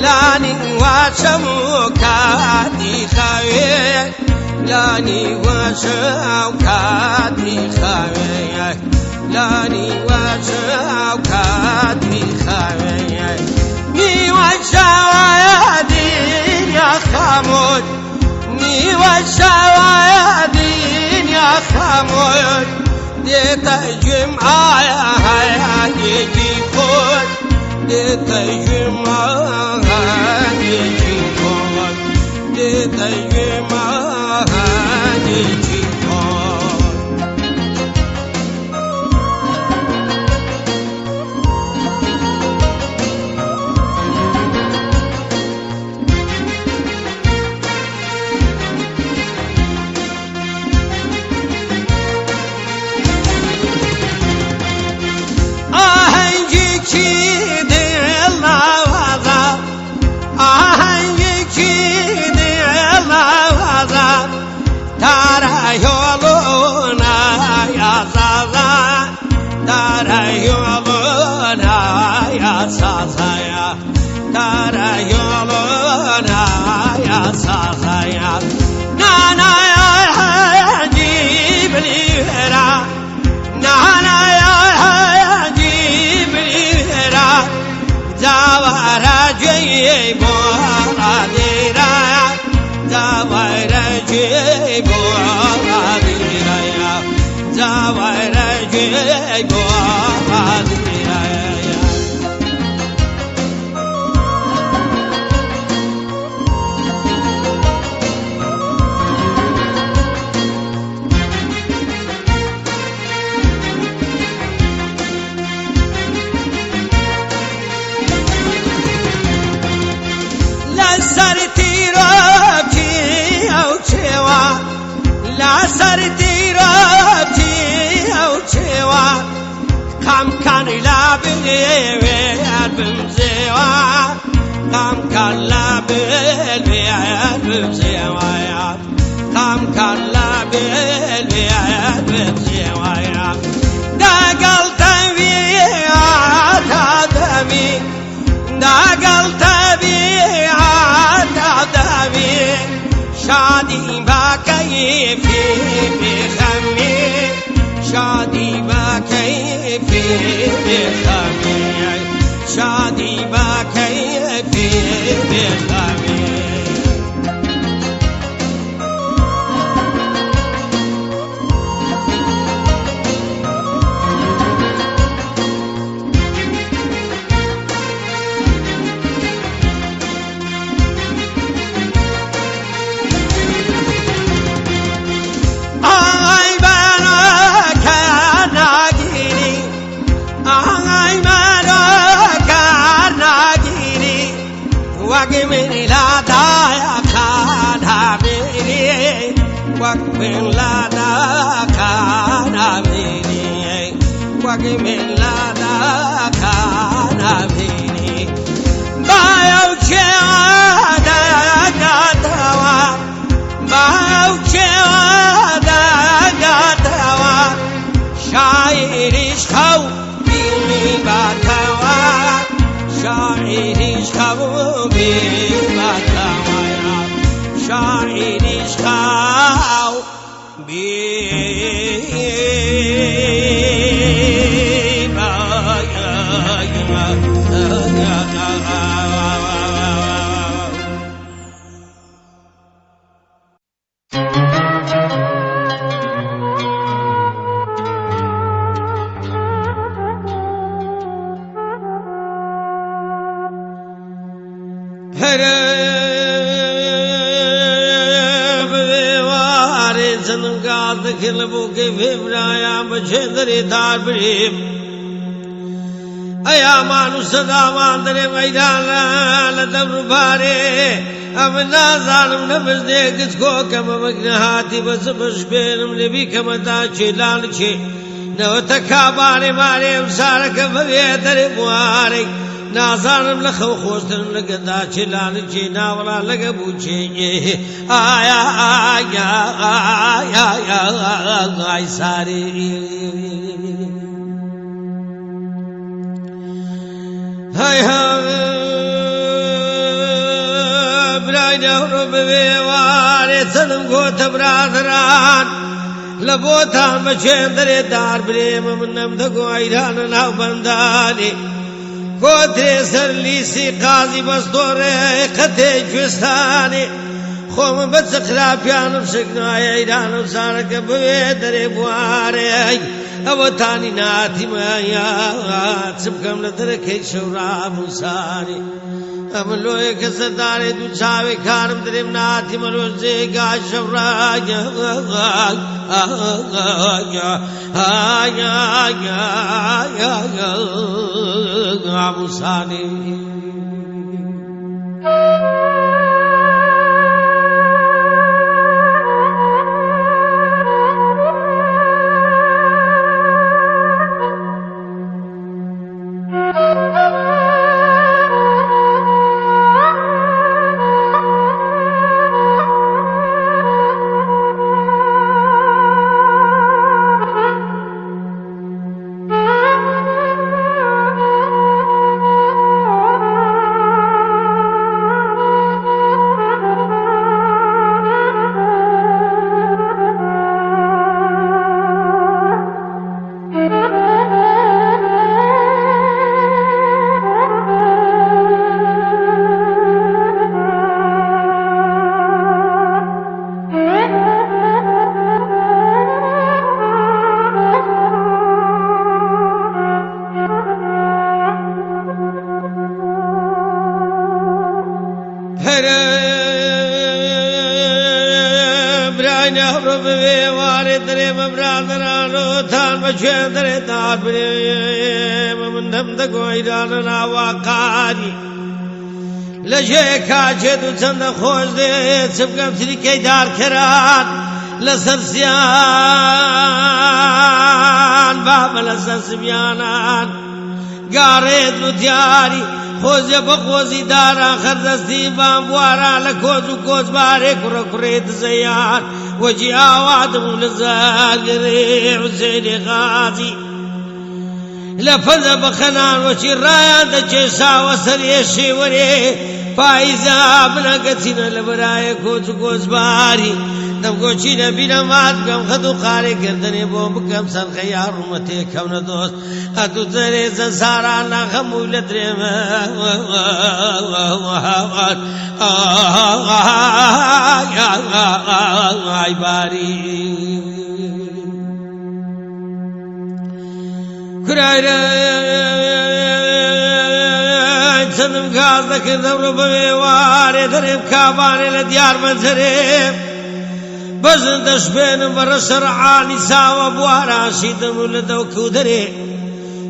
لانی واچەم و کاتی خاوێ لانی واچە و کاتی خاوێ لانی واچە و کاتی خاوێ نیوە شەوایە دنیا خامۆش نیوە شەوایە دنیا خامۆش دێتە گوێم ئایا هەیەکی خۆش دێتە گوێم ئاهەنگێکی خۆش دێتە گوێم ئاهەنگێکی خۆش. ئاهەنگێکی دڵناوازە ئاهەنگێکی دڵناوازە تارە یۆڵۆنا یاسازا تارە یۆڵۆنا یاسازایا تارە یۆڵۆنا یاسازایا نانایا جیبلیرا نانایا جیبلیرا جاوارە گوێی بۆ ڕادێرا جاوارە گوێی بۆ ڕادێرا جاوارە گوێی بۆ ڕادێرا. لەسەر تیرۆکی ئەو چێوە لەسەر تیرۆکی ئەو چێوە کامکان لا بێوێت بمزێوە کامکان لا بێوێت بمزێوە کامکان لا بێوێت بمزێوە دەگەڵ تەویعات دەمی دەگەڵ تەبیعات دەمی شادی بە کەیفی بێخەمی شادی بە کەیفی بێخەمی شادی بە کەیفی بێخەمی. ئای بەرەکە ناگیری ئای بەرەکە ناگیری وەک من لادایە خانابیری وەک من لادا خانابیری وەک من لادا خانابیری باو کێوە دەگاتەوە باو کێوە دەگاتەوە شاعیریش خەو بیباتەوە شاعیریش خەو بیباتەوە شاعیریش خەو بیباتەوە. هەرە بێوارێ چەندم گاز دەکرد لە بۆ کەیفێ برایان بە چێندەرێ تار بریم ئەیامان و سەدامان دەرێم ئەیدانە لە دەبر و پارێ ئەمن نازانم نەبزنێ گچ کۆکەمە مەگنە هاتی بە چ بەش بێنم لێ بیکەمە داچێ لالچێ نەوەتە کابانێ مارێ ئەم سارەکە بەوێ دەرێ بوارێ نازانم لە خەو خۆشترم لەگە داچێ لالچێ ناوەڵا لەگە بووچێ ئایا ئایا ئایا ئای سارێ هەی هەی. براینە ڕۆ بوێوارێ چەندم گۆتە برادەران لە بۆتان بە چێن دەرێ دار برێمە من نەم دەگۆ ئەیرانە ناو بەندانێ کۆترێ سەر لیسی قازی بەستۆڕێ قەتێ کوێستانێ خۆمە بە چ خراپیانم شکنایە ئەیرانم سارەکە بوێ دەرێ بوارێ ئەوە تانی ناتیمە چ بکەم لە دەرەکەی شەورام و سارێ ئەمن لۆیە کە سەردارێ دوو چاوێ کارم درێم ناتیمە لۆ جێگای شەورا ئاموسانی. لە ژێ کاچێت و چەندە خۆش دێ چ بکەم چریکەی دارکەران لەسەر سیان بابە لەسەر سمیانان گاڕێت و دیاری خۆزێ بە خۆزی دارا خەردەستی بام بوارا لە کۆز و کۆزبارێ کوڕە کوڕێ دزەیان وەجی ئاوادم و لە زاگرێ حوسێنی غازی لە فەزە بەخەنان وەچی ڕایان دەکێشاوە سەر ئێشێوەرێ پاییزا بنەگەچینە لە بەرایە کۆچ و کۆچباری دەمگۆچینە بینە مات بکەم خەت و قارێ گردنێ بۆ بکەم سەرخە یا ڕوومەتێ کەونە دۆست ئەتو جەرێ زەساران ناخەمووی لە درێمە ئای باری کورایرە چەندم گاز دەکرد ئەمڕۆ بەوێوارێ دەرێم کابانێ لە دیار مەنجەرێ بەژن دەشبێنم بە ڕەشەڕعانی ساوە بواراشی دەم و لە دەوکە و دەرێ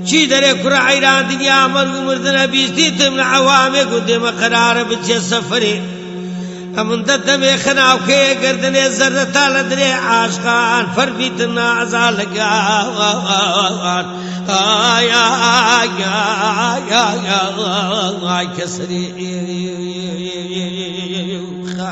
چی دەرێ کوڕە عەیران دنیا مەرگ و مردنە بیستیتم لە عەوامێ گوندێمە قەرارە بچێ سەفەرێ ئەمن دەدەمێ خەناوکەیە گردنێ زەردە تا لە درێ عاشقان فەرمیتن نازا لەگان ئای ئای ئای ئای ئای کەسری خا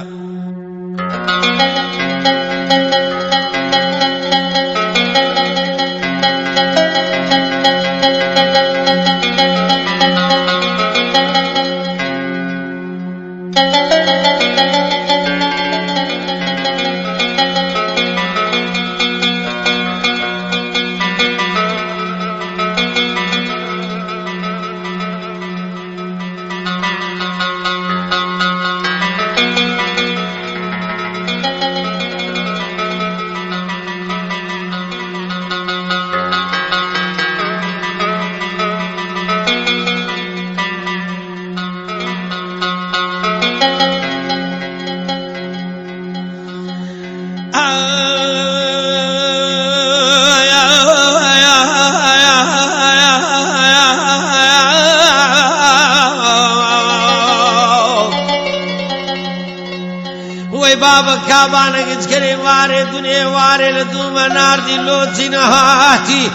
وەی بابە کابانە گچکەرێ وارێ دونێ وارێ لە دوومە ناردی لۆچی نەهاتی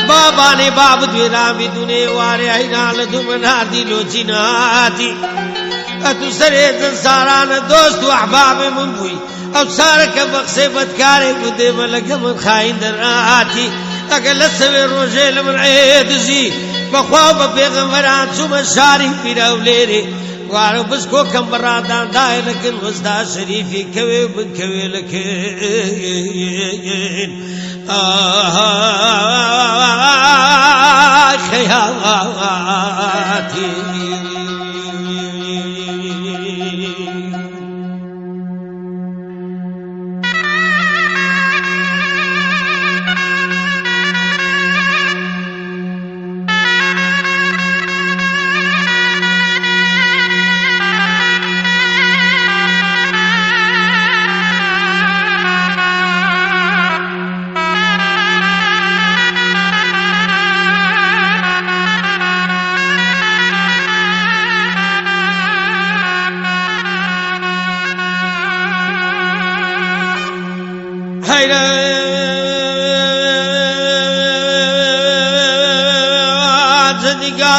بابانێ باب دوێرامی دونێ وارێ هەینا لە دوومە ناردی لۆچی نەهاتی ئەتو سەرێ سارانە دۆست و ئەحبابێ من بووی ئەو سارەکە بە قسەی بەدکارێک و دێمە لەگە من خاین دەرهاتی ئەگەر لە سەوێ ڕۆژێ لە من عێدزی بەخوا بە پێغەمبەران چوومە شاری پیرەولێرێ. وارە بسکۆکەم بەڕادان دایە لەکن وەستا شەریفی کەوێ و بنکەوێ لەکن ئای خەیاڵاتی.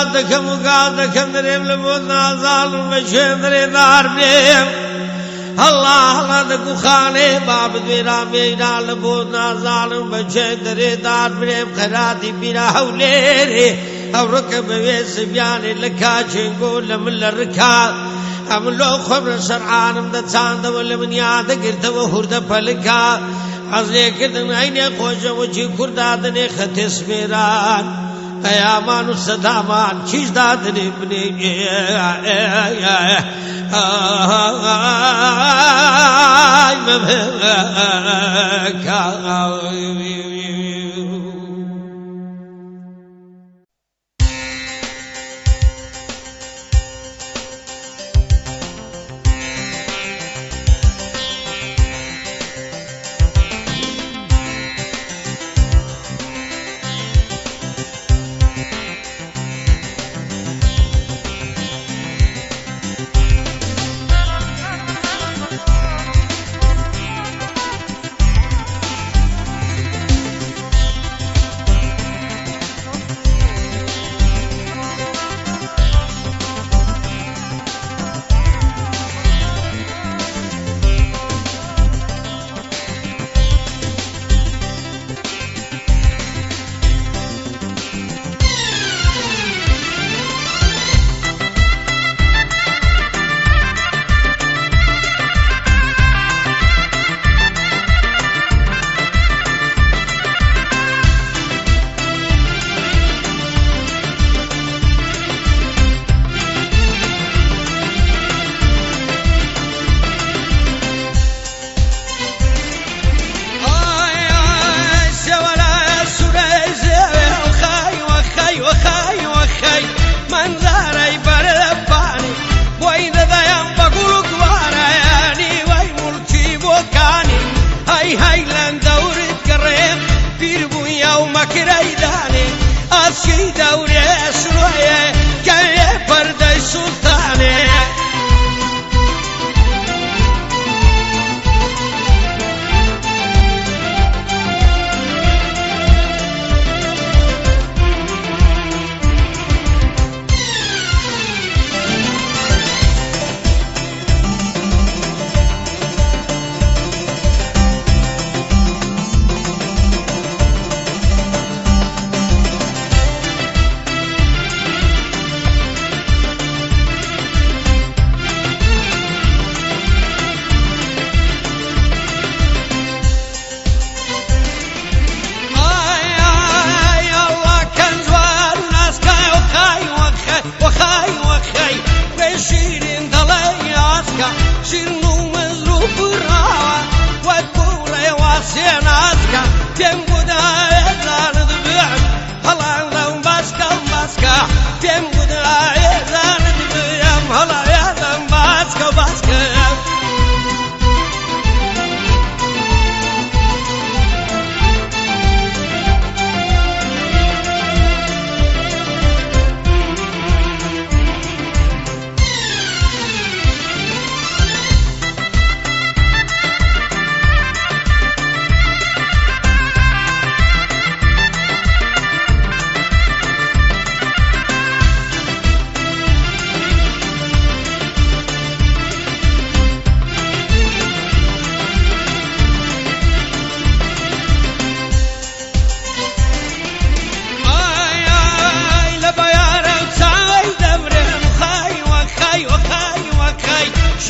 گاز دەکەم و گاز دەکەم دەرێم لە بۆ نازاڵم بە شوێن دەرێ دار بێم هەڵا هەڵا دەگوخانێ با بدوێرا بێرا لە بۆ نازاڵم بە شوێن دەرێ دار برێم خەراتی بیرا هەولێرێ ئەو ڕکە بەوێ سبیانێ لە کاچێنگۆ لە من لە ڕکا ئەمن لۆ خۆم لە شەرعانم دەچاندەوە لە من یادەگرتەوە هوردە پەلکا حەز لێکردن عەینێ خۆشە وەکی کورد دادەنێ خەتێ سمێران ئەیامان و سەدامان چیش دادەنێ بنێ ئای مەمەکە.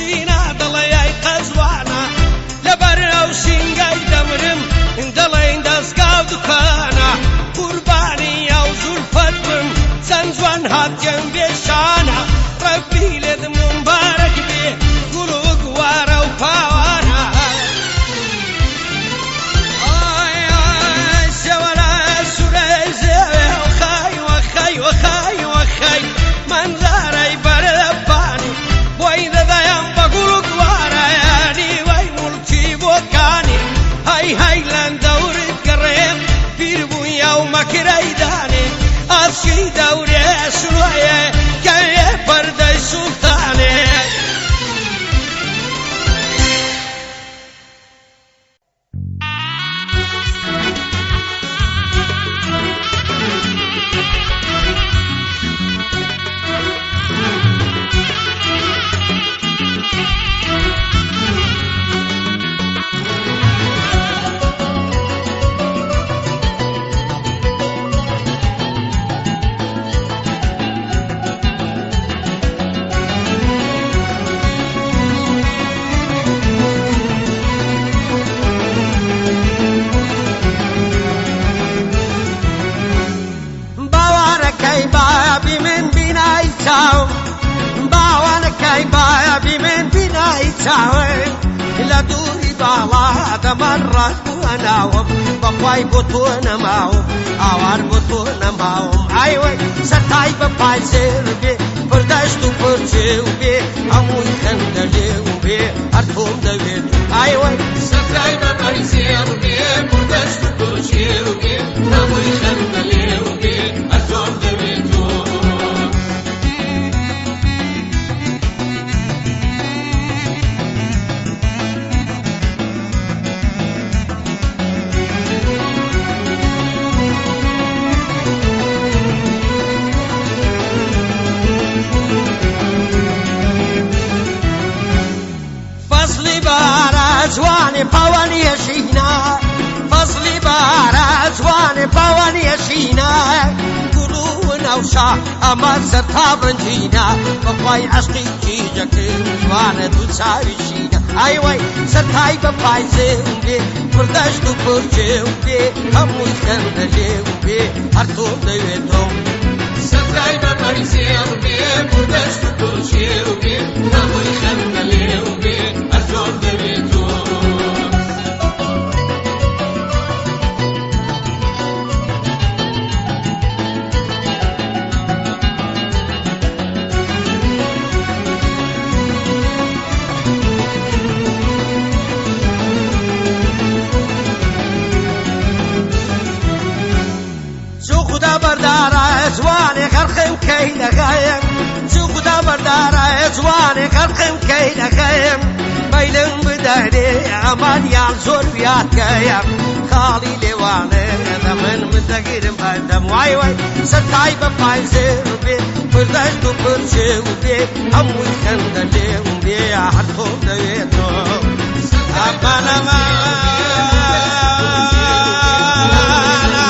شینە دەڵێی قەزوانە لەبەر ئەو سینگای دەمرم دەڵێن دەستگا و دوکانە قوربانی ئەو زولفەت بم چەند جوان هاتیەم بێشانە ڕەبی لێت مبارەک بێ گوڵ و گوارە و پاوانە ئای ئای سێوەرە سوورەی زێوێ وخای وخای وخای وخای مەنزەرەی بەرەبانی بۆی دەدەیان بە گوڵ و گوارەیانی وای موڵکی بۆکانی هەی هەی لەن دەورت گەڕێم پیر بوویە و مەکرەی دانێ ئاسکی دەورێ سنۆیە کەوێ پەردەی سوڵتانێ. باوانەکەی بابی من بینای چاوم باوانەکەی بابی من بینای چاوم لە دووری باڵا دەمان ڕاست بووە ناوم بەخوای بۆ تۆ نەماوم ئاوار بۆ تۆ نەماوم ئایوەی سەرتای بە پای زێر بێ پردەشت و پرچێ و بێ هەمووی خەندە لێو بێ هەر تۆم دەوێت ئایوەی سەرتای بە پای زێڕ بێ پردەشت و پرچێ و بێ هەمووی خەندە لێو بێ هەر تۆم دەوێت تۆ. فەزلی بارە جوانێ پاوانیە شینا فەزلی بارە جوانێ پاوانیە شینا گوڵ و ناوشا ئەمە سەر تا ڕەنگینە بەخوای عەشقی کیژەکەم جوانە دوو چاوی شینە ئای وای سەرتای بە پای زێو بێ پردەشت و پرچێو بێ هەمووی خەندە لێو بێ هەر تۆم دەوێتەوە. سەرتای بە پای زێڕ بێ پردەشت و پرچێو بێ هەمووی خەندە لێو بێ هەر تۆم دەوێتەوە. چوو خودا بەردارە جوانێ خەرقم کەی دەخەیم چوو خودا بەردارە جوانێ خەرقم کەی دەخەیم مەیلم بدەرێ ئەمانیان زۆر ویاتکەیم خاڵی لێوانێ دەمن من دەگیرم بەردەم وای وای سەرتای بە پای زێر بێ پردەشت و پرچێ و بێ هەمووی خەندە لێو بێ هەر تۆم دەوێتەوە. ئەمان ئەمان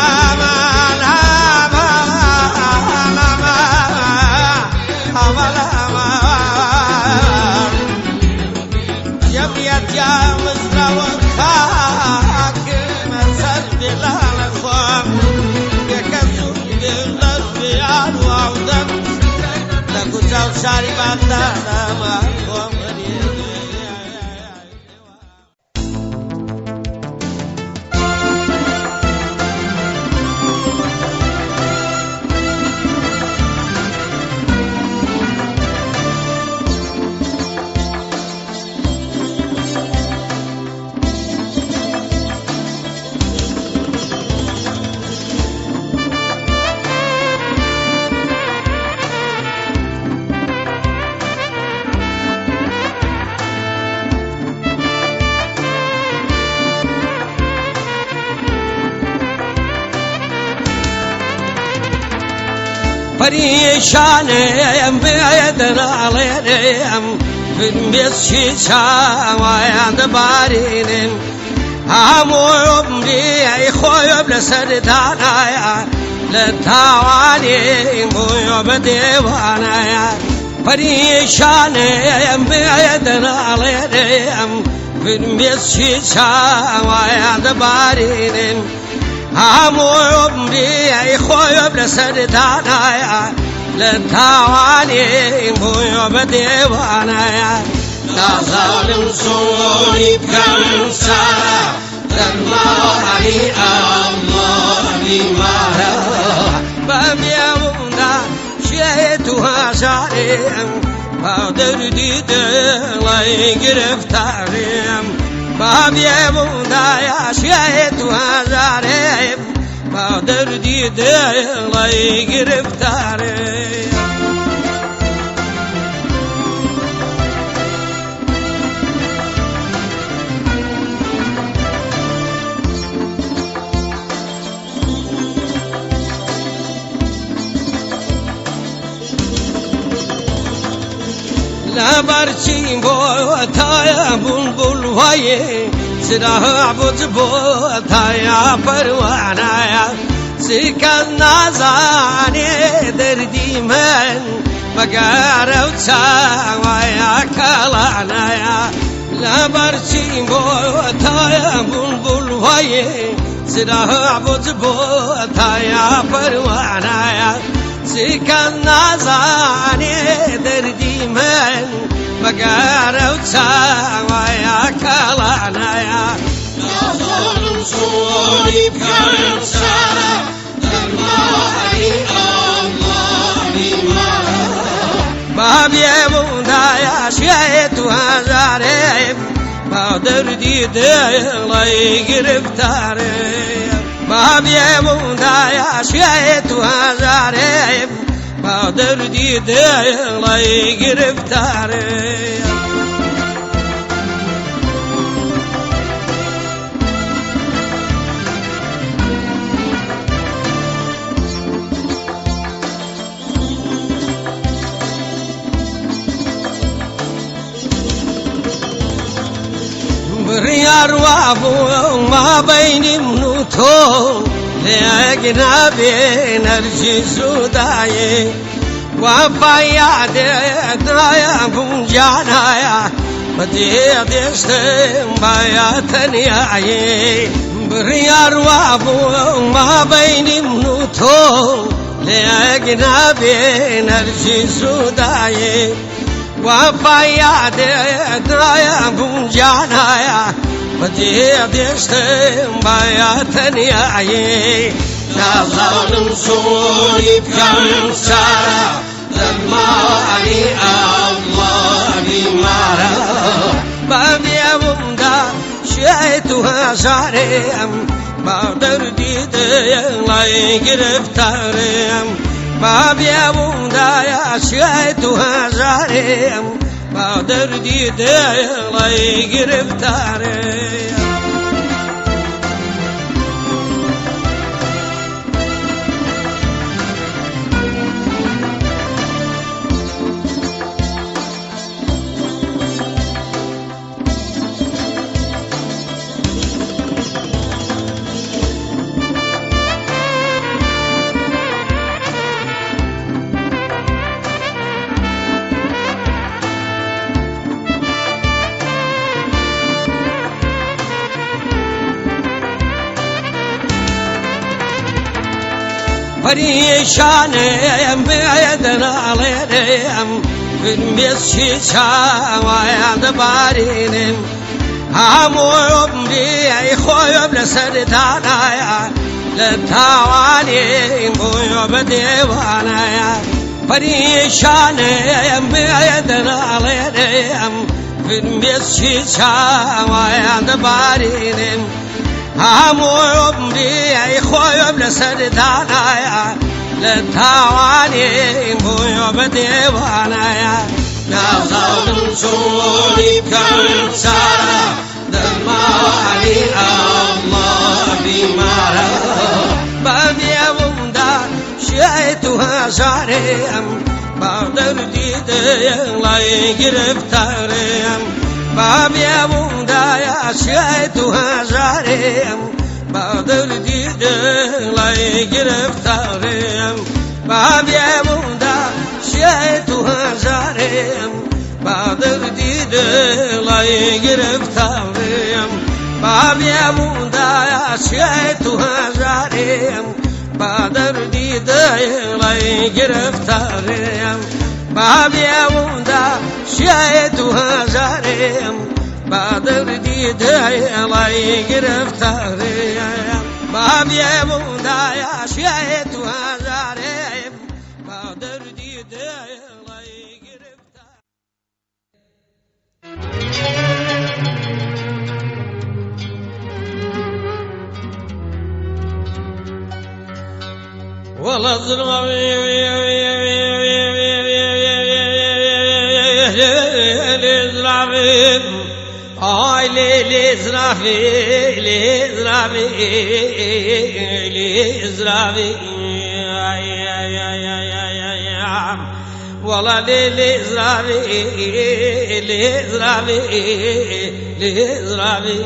ئەمان ئەمان ئەمان ئەمان جەمیەت یا مزراوە خاکمە سەر بێلانە خۆم بێکەس و بێڵەر بێیان و ئاودەم لە کوچە و شاری بەغدادەمە خۆم. پەریشانێم بێدەناڵێنێم فرمێسکی چاوایان دەبارێنم هەموو عومری خۆیم لەسەر دانایە لە تاوانی بۆیە بە دێوانایە. پەریشانم بێدەناڵێنم فرمێسکی چاوایان دەبارێنن هەموو عومری خۆیم لەسەر دانایە لە تاوانی بۆیە بە دێوانایە نازانم چۆنی بکەم چارە دەرمانی ئەمە بیمارە بەمێودا شێت و هەژارێم با دەردی دڵی گرفتارێم بەمێودا شێت و هەژارێم با دەردی دڵی گرفتارێم. لەبەرچی بۆ تایە بولبول وایێ چرا بۆ بۆ تایا پەروانایە چکەس نازانێ دەردی من بەگەرە و چاوایە کەڵانایە لەبەرچی بۆ تایە بولبول وایێ چرا بۆ بۆ تایا پەروانایە چکەس نازانێ دەردی من بەگەرە و چاوایە کەڵانایە نازانم چۆنی بکەم چارە دەرمانی ئەمە بیمارە بابێمدایە شێت و هەژارێم با دەردی دڵی گرفتارێم بابێمدایە شێت و هەژارێم با دەردی دڵی گرفتارێم. بڕیار وابوو مابەینی من و تۆ لێک نابێ نەرجی سوودایێ وەفایا دێدایە بوونجانایە بەجێ دێشتم بایا تەنیایێ بڕیار وابوو مابەینی من و تۆ لێک نابێ نەرجی سوودایێ وەفایا دێدایە بوونجانایە بەجێ دێشتم بایا تەنیایێ نازانم چۆنی بکەم چارە دەرمانی ئەمە بیمارە بەمێومدا شێت و هەژارێم با دەردی دڵی گرفتارێم بەمێومدا شێت و هەژارێم با دەردی دڵی گرفتارێم. پەریشانم بێدەناڵێنم فرمێسکی چاوایان دەبارێنم هەموو عومری خۆیم لەسەر دانایە لە تاوانی بۆیە بە دێوانایە پەریشانم بێدەناڵێنم فرمێسکی چاوایان دەبارێنم هەموو عومری خۆیم لەسەر دانایە لە تاوانی بۆیە بە دێوانایە نازانم چۆنی بکەم چارە دەرمانی ئەمە بیمارە بەمێومدا شێت و هەژارێم با دەردی دڵی گرفتارێم بەمێومدا شێت و هەژارێم با دەردی دڵی گرفتارێم بەمێومدا شێت و هەژارێم. هەژارێم با دەردی دڵی گرفتارێم با بێبووندایە شێت و هەژارێم با دەردی دڵی گرفتارێم با بێبووندا شێت و هەژارێم با دەردی دڵی گرفتارێم با بێبووندایە شێت و هەژارێم با دەردی دڵی گرفتارێم. وەڵا زراوی ئای لێ لێ زراوی لێ زراوی لێ زراوی وەڵا لێ لێ زراوی لێ زراوی لێ زراوی.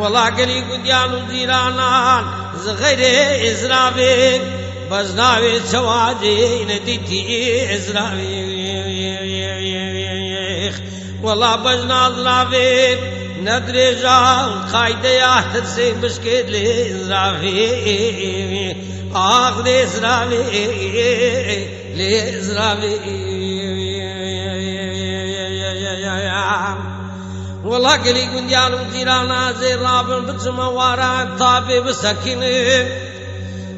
وەڵا گەلی گوندیان و جیرانان زغەیرێ ئێزراوێ بەس ناوێ چەوادێ نەدیتی ئێزراوێ وەڵا بەس نازراوێ نەدرێژا قایدەیا ترسێ بشکێت لێ ئێزراوێ ئاخ لێ زراوێ لێ زراوێ. وەڵا گەلی گوندیان و جیرانان زێ ڕابن بچمە واران تابێ بسەکینم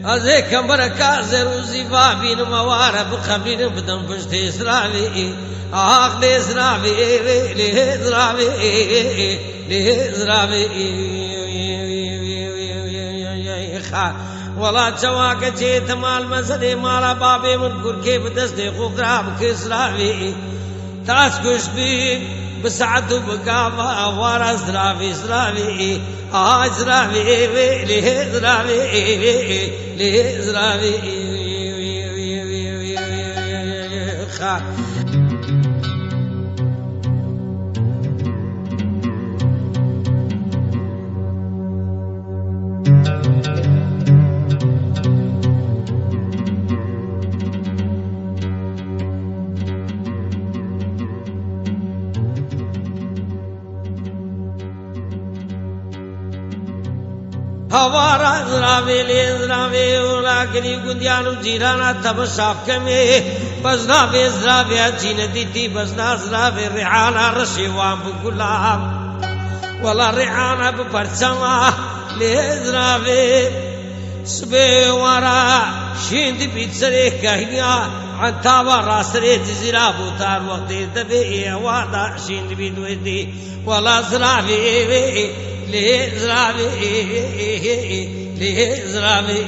ئەزێ کەمبەرەکە زێر و زیوا بینمە وارە بخەبینم بدەم پشتێ زراوێ ئاخ لێ زراوێ لێ زراوێ لێ زراوێ. وەڵا چەواکە چێتە ماڵ مەزەلێ ماڵە بابێ من کورکێ بدەستێ خۆ خراپ کسراوێ تاس کوشت بی بسعد و بگاوا وارا زراوی زراوی آ زراوی لێ زراوی لێ زراوی. خا هەوارا زراوێ لێ زراوێ وڵاگری گوندیان و جیرانە تەمەشا بکەمێ بەس ناوێ زراوێ چینە دیتی بەس نازراوێ ڕێعانە ڕەشێوان بگوڵام وەڵا ڕێعانە بپەرچەمە لێ زراوێ سبێ وارا شیندی بیچەرێ کەهنیا عەنتاوە ڕاسترێ جزیرا بوو تار وەختێ دەبێ ئێواردا شیندی بیدوێتی وەڵا زراوێ لێ زراوێ لێ زراوێ.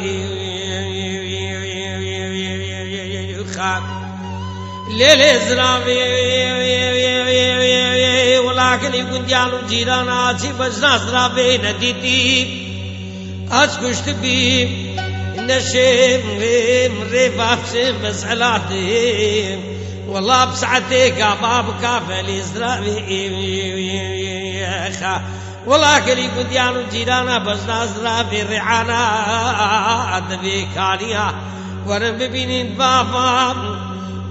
خاک لێ لێ زراوێ وڵاکەلی گوندیان و جیران ئاچی بەس نازراوێ نەدیتی ئەس کوشت بی نەشێم ڕێ بابچم بەسەلاتێ والله بسعتي كباب كافلي زراوي خا والله كلي گوندیان و جیرانە بەس نازراوی ڕێعانە دەبێ کانیە وەرن ببینین بابام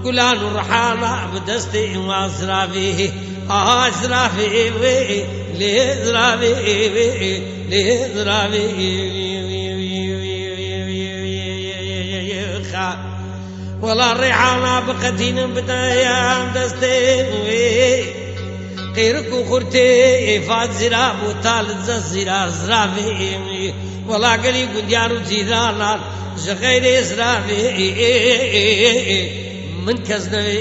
گولان و ڕەحانە بەدەستی وازراوی ئازراوی لێ زراوی لێ زراوی. خا وەڵا ڕێعانە بقەتینم بدەیان دەستێ قیرک و خورتێ ئێفات زیرا بوو تا لە زیرا زراوی وەڵا گەلی گوندیان و جیرانان ژە غەیرێ زراوی من کەس نەوێ.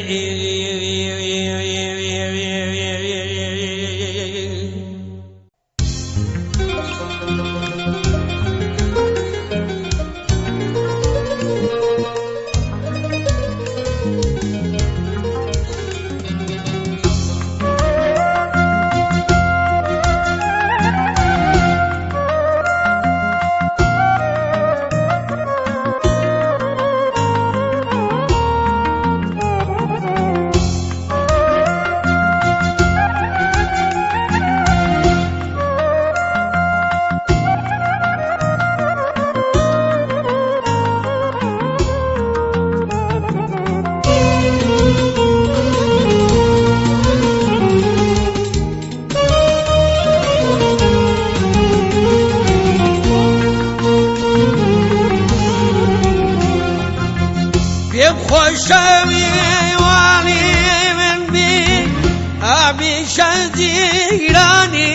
پێم خۆشە میوانی من بی، هەمیشە جیرانی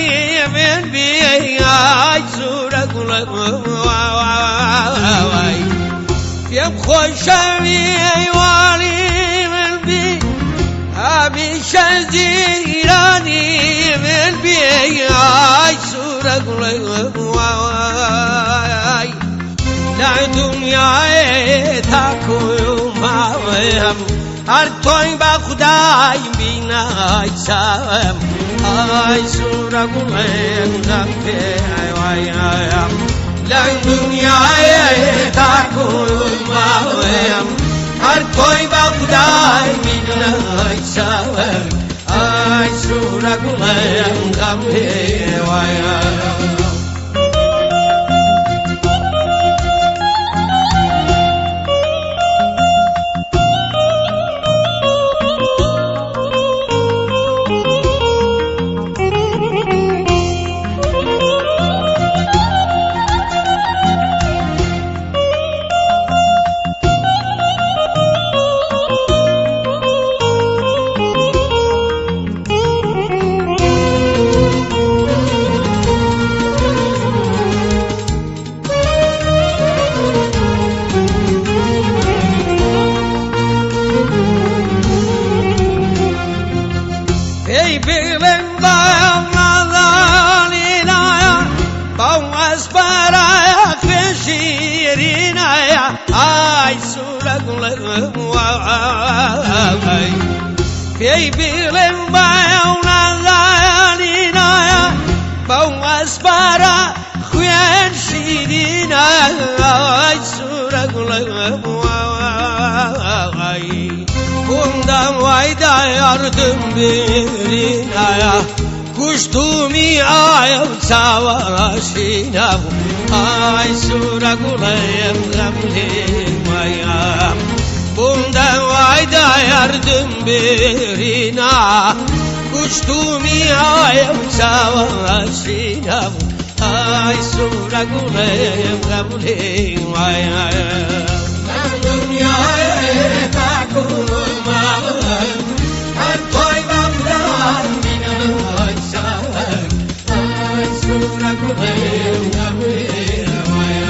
من بی. ئای سوورە گوڵە وای، پێم خۆشە میوانی من بی، هەمیشە جیرانی من بی. ئای سوورە گوڵە وای، لە دنیای تاکو ماوەم هەر تۆی بە خودای بینای چاوم. ئای سوورە گوڵێم غەم پێ وایم، لە دنیای تاکو ماوەم هەر تۆی بە خودای بینای چاوم. ئای سوورە گوڵێم غەم پێ وایم. پێی بڵێم باڵاڵینایە، بەو ئەسپەرایە خوێن شیرینایە. ئای سوورە گوڵە وای، پێی بڵێم باڵاڵینایە، بەو ئەسپەرا خوێن شیرینایە. ئای سوورە گوڵە وای، Bundan vayda yardım birinaya Kuştumi ayam savaşina. Ay sura gulem gamlim ayam, Bundan vayda yardım birina Kuştumi ayam savaşina. Ay sura gulem gamlim ayam. لە دنیای تاکو ماوەم هەر تۆی بە خودای بینای چاوم. ئای سوورە گوڵێم غەم لێ وایم.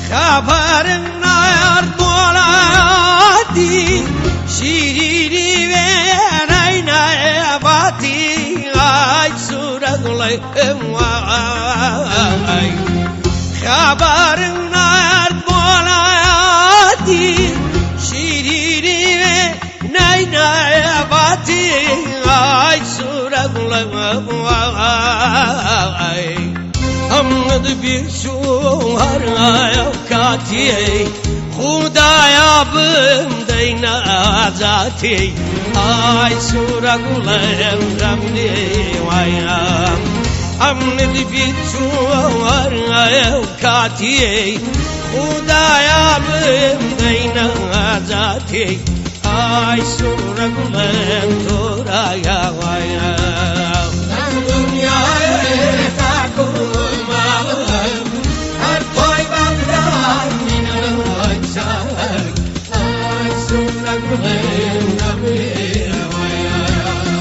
خەبەرم نایارد بۆڵاتی شیرینی وێنەی نایەباتی. ئای سوورە گوڵی وای، خەبەرم نایارد بۆڵاتی شیرینی وێنەی نایەباتی. ئای سوورە گوڵی وای، ئەمنت بیرچوو هەر کاتی خودایا بم دەی نازاتی. ئای سوورە گوڵێم غەم لێ وایم، ئەمنت بیرچوو هەر کاتی خودایا بم دەی نازاتی. ئای سوورە گوڵێم تۆرایا وایم. لە دنیای تاکو ماوەم هەر تۆی بە خودای بینای چاوم. ئای سوورە گوڵێم غەم لێ وایم.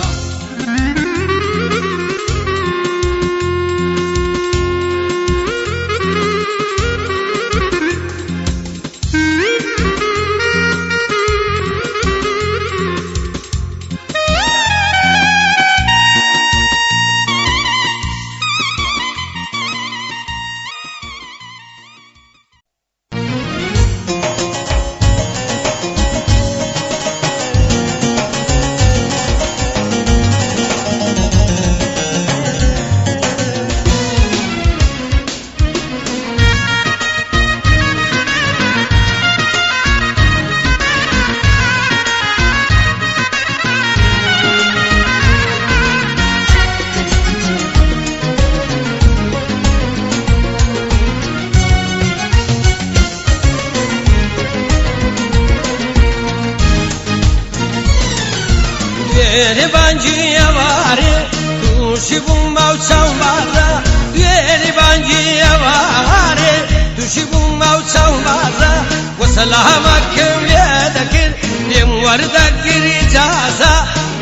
دوێنێ بانگی ئەوارێ تووشی بووم ئەو چاومارە دوێنێ بانگی ئەوارێ تووشی بووم ئەو چاومارە وەسەلامەکەم لێ دەکرد لێم وەردەگری جازە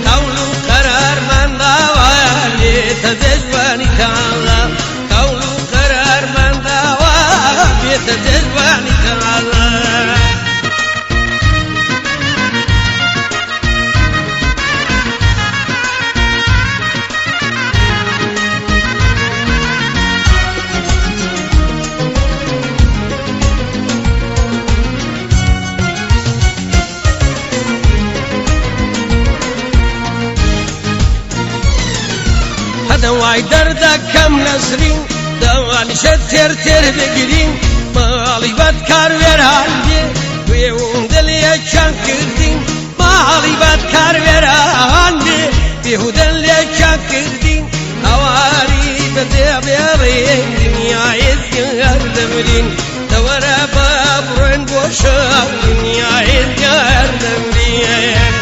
قەول و قەرارمان داوە لێتە دەجوانی تاڵە قەول و قەرارمان داوە بێتە دەجوانی تاڵە. هەدەوای دەردەکەم نەسرین دەوانیشە تێر تێر بگرین ماڵی بەدکار وێران بێ وێوم دڵیەکیان کردین ماڵی بەدکار وێران بێ بێهودەن لێکیان کردین هەواری بەدێ بێڕێن دنیای دیار دەمرین دەوەرە بە بڕۆین بۆ شار دنیای دیار دەمرین.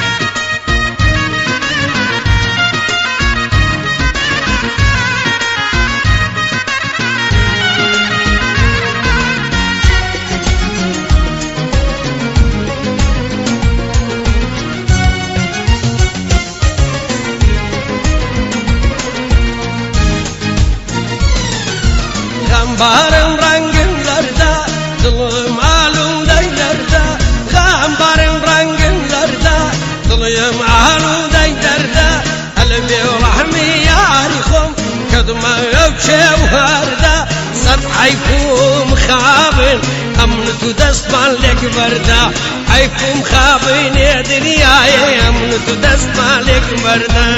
غەمبارم ڕەنگم زەردە دڵم ئالوودەی دەردە غەمبارم ڕەنگم زەردە دڵیم ئالوودەی دەردە ئەلە بێ ڕەحمی یاری خۆم کردمە ئەو کێو هەردە سەد حەیف و مخابن ئەمن تو دەستمان لێک بەردە حەیف و مخابنێ دنیایە ئەمن تو دەستمان لێک بەردە.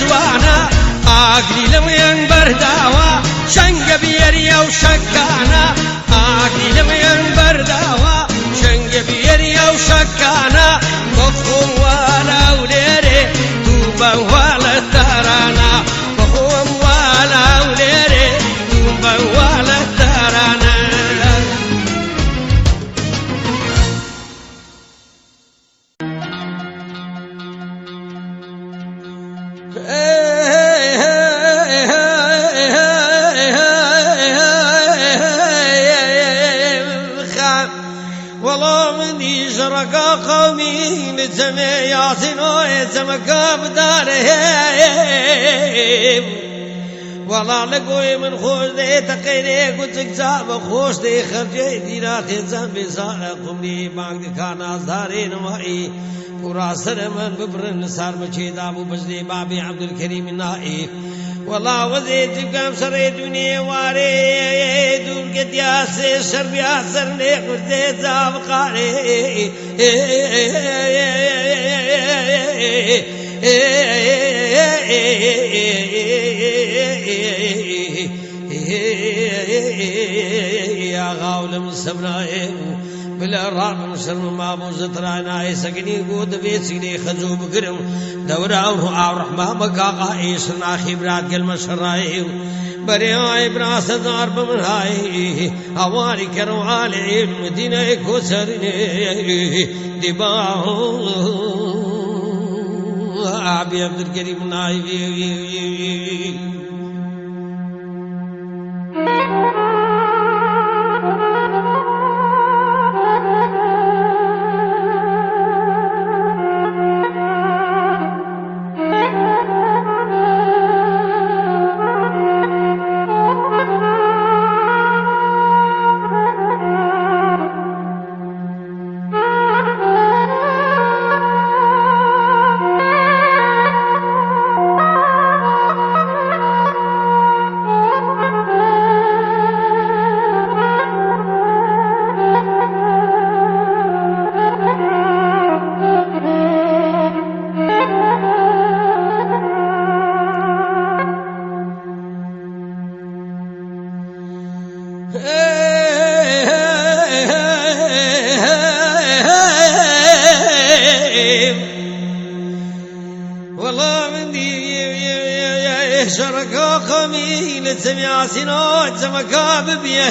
جوانە ئاگری لەوێن بەرداوە شەنگە بیێریە و شەکانە ئاگری لەوێن بەرداوە شەنگە بیێریە و شەکانە بۆ خۆم وانە و لێرێ دوو بە واڵە تارانە بۆ خۆم وانە و لێرێ دوو بە واڵە تارانە. قومي لجمع ياسين جمع بداره والله لقوي من خوش دي تقيني قلت جاب خوش دي خرجي ديناتي زنبي قمني بانك دكان زارين معي پورا سر من ببرن سار مچي دابو بجدي بابي عبد الكريم النائي والله وزيت بكم سر دنيا واري دور قد ياسي شرب ياسر نيق وزيت زاب قاري يا غاول من سبناي بلا راب مسلم ما بو زترانا سگني گود بيسني خزو بگرم دورا او رحمه مکا قائس ناخي برات گل مسراي بري براس دار بمن هاي هواري کرو آل مدینه کوسرني دباه ابي عبد الكريم نايبي. Thank you. شەڕەکە خەمی لە چەمی ئاسینۆ چەمەکە ببیە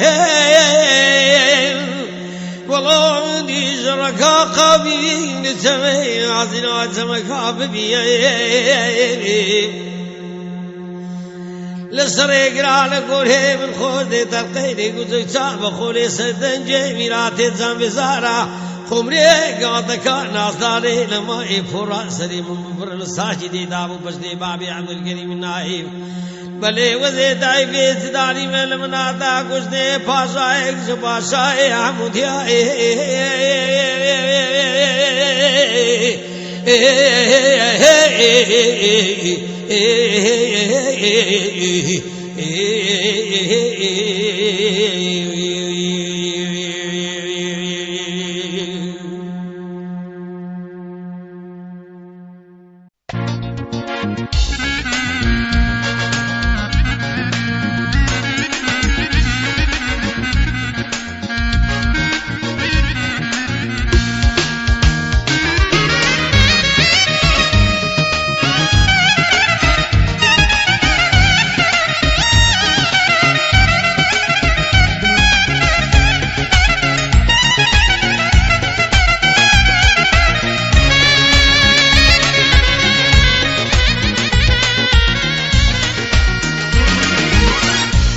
وەڵامی شەڕەکە قەمی لە چەمی ئاسینۆ چەمەکە ببیە لە سەرێگرا لە گۆرێ من خۆش دێ تەرقەی گوزەی چا بە خۆلێ سەردەنجێ میراتێ جان بزارا خمرێ گاتەکە نازدارێ لە مای پۆڕا سەری من ببڕ لە ساجی دێ دابوو بەشدێ بابی عەبدولکەریم نایب بەلێ وەزێ دای بێ چداری مە لە منادا گوشتێ پاشایەک ژ پاشایە هەموو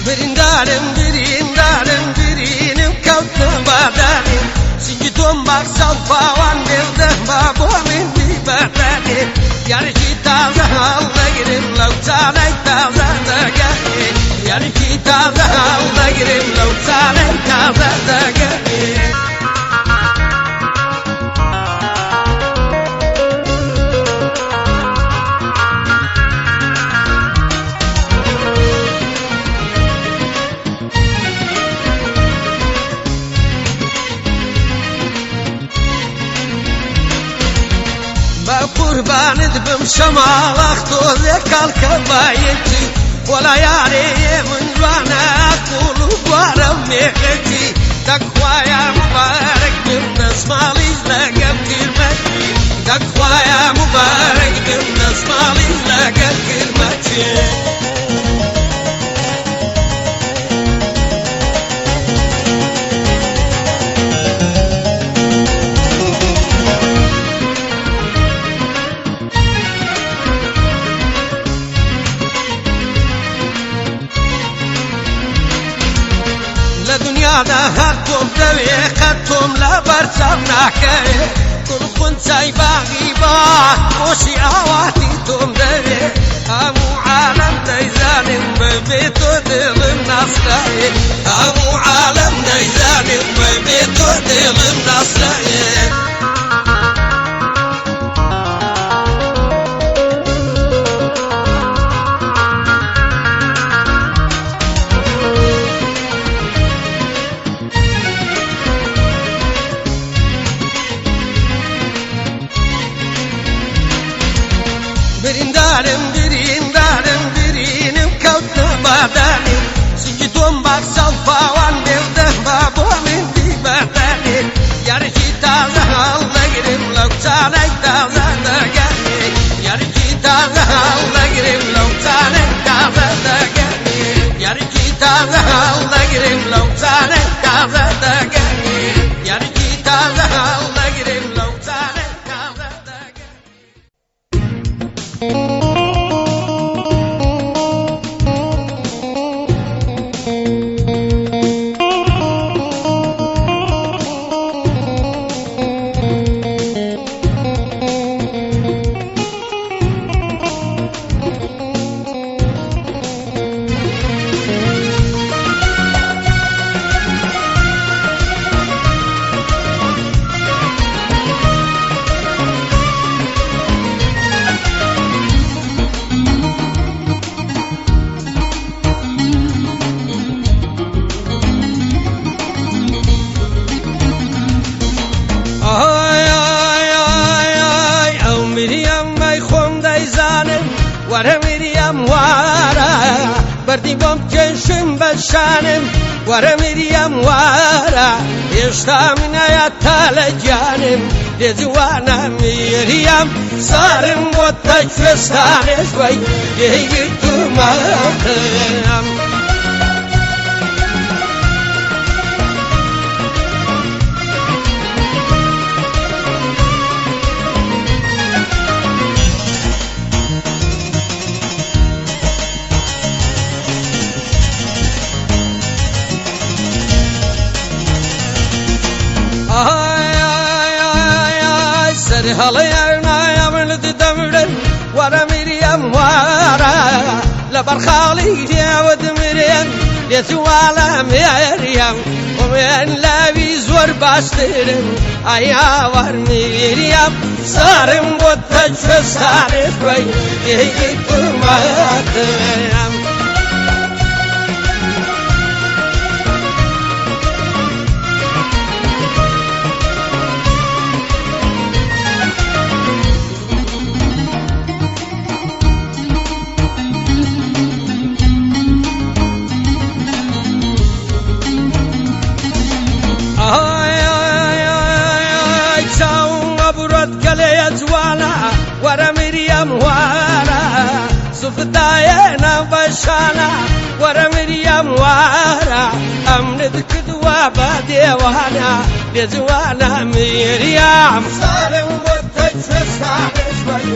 بریندارم بریندارم برینم کەوتم بادارم سنگی تۆم باخساڵ پاوان بێڵدەم با بۆ من بیبەردارێ یارێکی تازە هەڵدەگرم لەو چانەی تازە دەگەرێ یارێکی تازە هەڵدەگرم لەو چانەی تازە دەگەرێ بە قوربانت بم شەماڵەخ تۆزێ کاڵکە بایەکی وەڵا یارێ من جوانە قوڵ و گوارە و مێخەکی دەخوایە مبارەک بم دەسماڵیش لەگەم کرمەکی دەخوایە مبارەک بم دەسماڵیش لەگەم کرمەکی لە دنیادا هەر تۆم دەوێ قەت تۆم لە بەرچاو ناکەوێ گوڵ خونچای باغی باخ خۆشی ئاواتی تۆم دەوێ هەموو عالەم دەیزانم بەبێ تۆ دڵم ناسرایێ هەموو عالەم دەیزانم بەبێ تۆ دڵم ناسرایێ بریندارم بریندارم برینم کەوتە بادارم سنگی تۆم باخساڵ پاوان بێڵدەم با بۆ من بیبەردارێ یارێکی تازە هەڵدەگرم لەو چانەی تازە دەگەرێ یارێکی تازە هەڵدەگرم لەو چانەی تازە دەگەرێ یارێکی تازە هەڵدەگرم لەو چانەی تازە دەگەرێ یارێکی تازە هەڵدەگرم لەو چانەی تازە دەگەرێ ئای ئای ئای ئای ئەو مریەم مەی خۆم دەیزانم وەرە مریەم وارە بەردی بۆم کێشم بە شانم وەرە مریەم وارە هێشتا منەیە تا لە گیانم. لێ جوانە میریام سارم بۆتە کوێستانێش وەی لێی گرتوومەتم. سەر هەڵەیان وەرە میریەم وارە لەبەر خاڵی دێوە دمرێن لێ جوانە مێریەم ومێن لاوی زۆر باشترم ئایاوەر میریەم سارم بۆ تەجوێستانێ خۆی لێی گرتوومەتم. جوانە وەرە مریەم وارە سوفتایەنە بەشانە وەرە مریەم وارە ئەمنت کردووە بە دێوانە لێ جوانە مریەم سارم بۆتە کوێستانێش وەی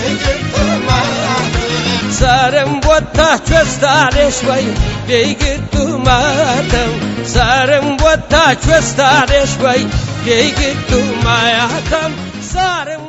لێی گرتوومەتم. سارم بۆتە کوێستانێش وەی لێی گرتوومەتم سارم بۆتە کوێستانێش وەی لێی گرتوومەتم سارم.